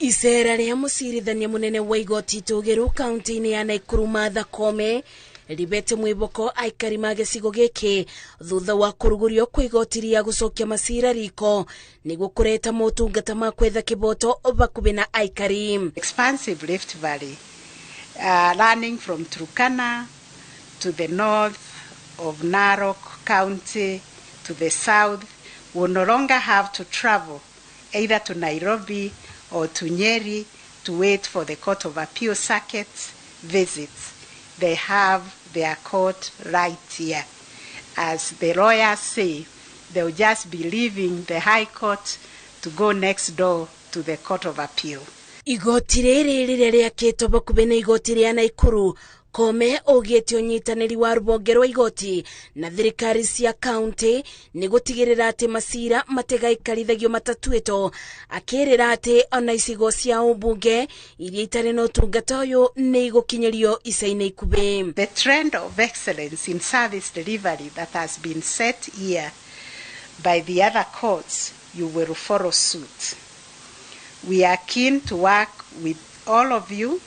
Icera rĩa mũcirithania mũnene wa igoti itũgĩru kaunti-inĩ ya Nakuru Martha Koome ribete mwĩboko aikari ma gĩcigo gĩkĩ thutha wa kũrugũrio kwa igoti rĩa gũcokia macira riko nĩguo kũreta motungata ma kwetha kĩboto bakubĩ na aikari. Expansive Rift Valley, running from Turkana to the north of Narok County to the south, will no longer have to travel either to Nairobi or to Nyeri to wait for the Court of Appeal circuit visits. They have their court right here. As the lawyers say, they'll just be leaving the High Court to go next door to the Court of Appeal. Igoti rĩrĩ rĩrĩa rĩakĩtwo bakubĩ na igoti rĩa Naikuru, Kome ũgĩte ũnyitanĩri wa rũhonge rwa igoti na thirikari cia kaunti nĩ gũtigĩrĩra atĩ macira matigaikarithagio matatuĩtwo, akĩrĩra atĩ ona icigo cia ũmbunge iria itarĩ na ũtungata ũyũ nĩ igũkinyĩrio ica-inĩ ikuhĩ. The trend of excellence in service delivery that has been set here by the other courts, you will follow suit. We are keen to work with all of you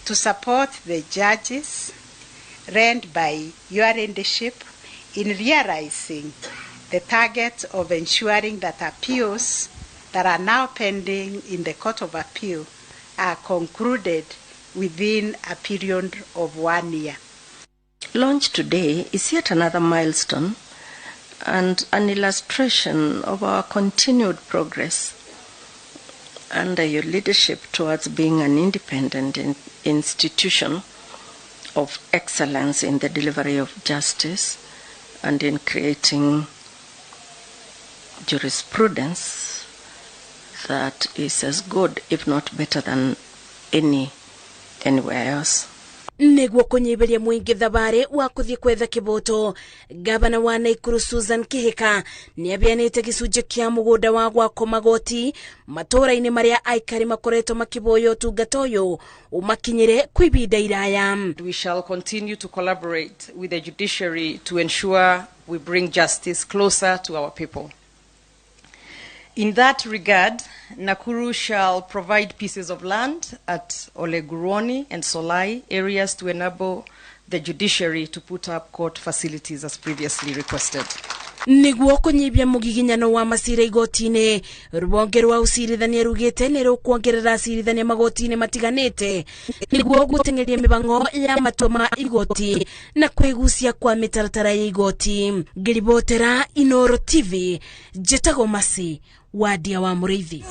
to support the judges led by your leadership in realizing the target of ensuring that appeals that are now pending in the Court of Appeal are concluded within a period of 1 year. Launch today is yet another milestone and an illustration of our continued progress under your leadership towards being an independent institution of excellence in the delivery of justice and in creating jurisprudence that is as good, if not better, than anywhere else. Nĩguo kũnyihĩria mũingĩ thabarĩ wa kũthiĩ kwetha kĩboto, gavana wa Nakuru Susan Kihika nĩ abeanĩte gĩcunjĩ kĩa mũgũnda wa gwakwo magoti matũũra-inĩ marĩa aikari makoretwo makĩboya ũtungata ũyũ ũmakinyĩre kwa ihinda iraya. We shall continue to collaborate with the judiciary to ensure we bring justice closer to our people. In that regard, Nakuru shall provide pieces of land at Oleguruoni and Solai areas to enable the judiciary to put up court facilities as previously requested. Nĩguo kũnyihia mũgiginyano wa macira igoti-inĩ, rũhonge rwa ũcirithania rugĩte nĩ rũkuongerera acirithania magoti-inĩ matiganĩte nĩguo gũteng'eria mĩbango ya matua ma igoti na kwĩgucia kwa mĩtaratara ya igoti. Ngĩribotera Inoro TV, njĩtagwo Masi Wadia wa Mũrĩithi.